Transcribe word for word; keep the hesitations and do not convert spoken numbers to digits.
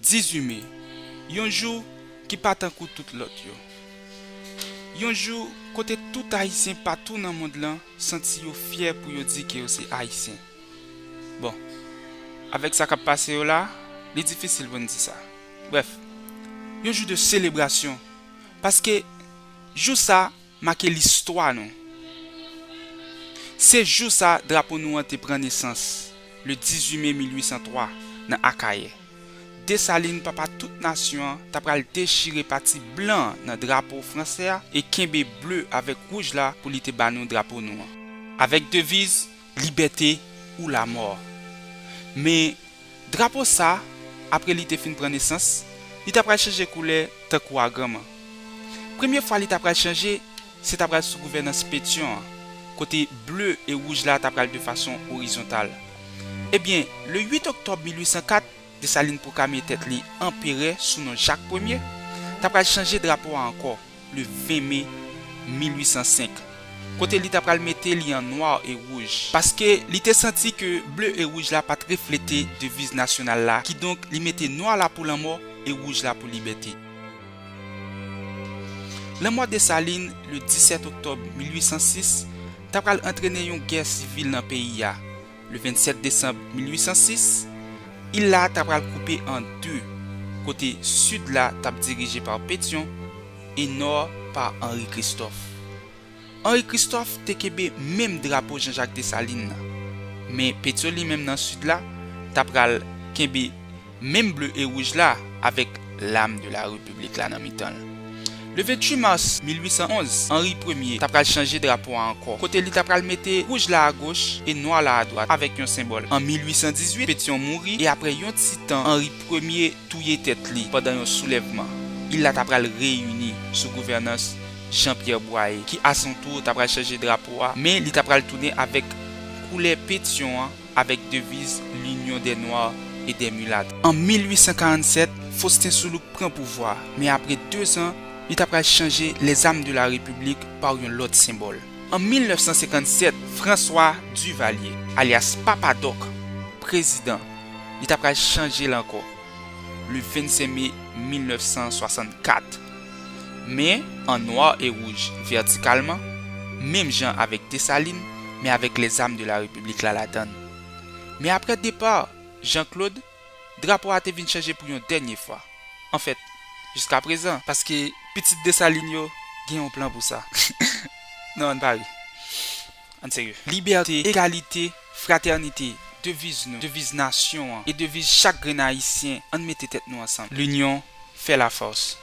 Dizuit me, yon jou ki pa tankou tout lòt yo. Yon jou kote tout Ayisyen patou nan mond lan santi yo fyè pou yo di ke yo se Ayisyen. Bon, avèk sa k ap pase yo la, li difisil pou n di sa. Brèf, yon jou de selebrasyon, paske jou sa make listwa nou. Se jou sa drapo nou an te pran nesans, le dizuit me mil uit san twa, nan Akayè. Desalin, papa tout nasyon an, ta pral dechire pati blan nan drapo fransè a e kenbe ble avèk wouj la pou li te ba nou drapo nou an, avèk deviz libète ou lamò. Men drapo sa, apre li te fin pran nesans, li ta pral chanje koulè tankou agranman. Premye fwa li ta pral chanje, se ta pral sou gouvènans Petyon an, kote ble e wouj la ta pral de fason orizontal. Ebyen, le uit oktòb mil uit san kat, Desalin pwoklame tèt li anperè sou non Jak Premye, ta pral chanje drapo a ankò, le ven me mil uit san senk, kote li ta pral mete li an nwa e wouj, paske li te santi ke ble e wouj la pa t reflete deviz nasyonal la, kidonk li mete nwa la pou lanmò e wouj la pou libète. Lanmò Desalin, le disèt oktòb mil uit san sis, ta pral antrene yon gè sivil nan peyi a. Le vennsèt desanm mil uit san sis, il la ta pral koupe an de, kote sid la t ap dirije pa Petyon e nò pa Henri Christophe. Henri Christophe te kenbe menm drapo Jean-Jacques Dessalines nan, men Petyon li menm nan sid la ta pral kenbe menm ble e wouj la avèk L'Arme de la République la nan mitan l. Le ventuit mas mil uit san onz, Henri Premye ta pral chanje drapo a ankò, kote li ta pral mete wouj la agoch e nwa la adwat avèk yon senbòl. An mil uit san dizuit, Petyon mouri e apre yon ti tan, Henri Premye touye tèt li pandan yon soulèvman. Il la ta pral reyini sou gouvènans Jean-Pierre Boyer, ki a son tou ta pral chanje drapo a, men li ta pral tounen avèk koulè Petyon an, avèk deviz L'Union des Noirs et des Mulattes. An mil uit san karannsèt, Faustin Soulouque pran pouvwa, men apre dezan, li ta pral chanje Les Armes de la République pa yon lòt senbòl. An mil nèf san senkannsèt, François Duvalier, alyas Papa Doc, prezidan, li ta pral chanje l ankò, le vennsenk me mil nèf san swasannkat. Men an nwa e wouj vètikalman, menm jan avèk Desalin, men avèk Les Armes de la République la ladann. Men apre depa Jean-Claude, drapo a te vin chanje pou yon dènye fwa. Anfèt, jiskaprezan, paske pitit Desalin yo gen yon plan pou sa. Non, ann pa ri. Ann serye. Libète, egalite, fratènite, deviz nou, deviz nasyon an, e deviz chak grenn Ayisyen, ann mete tèt nou ansanm. L'union fait la force.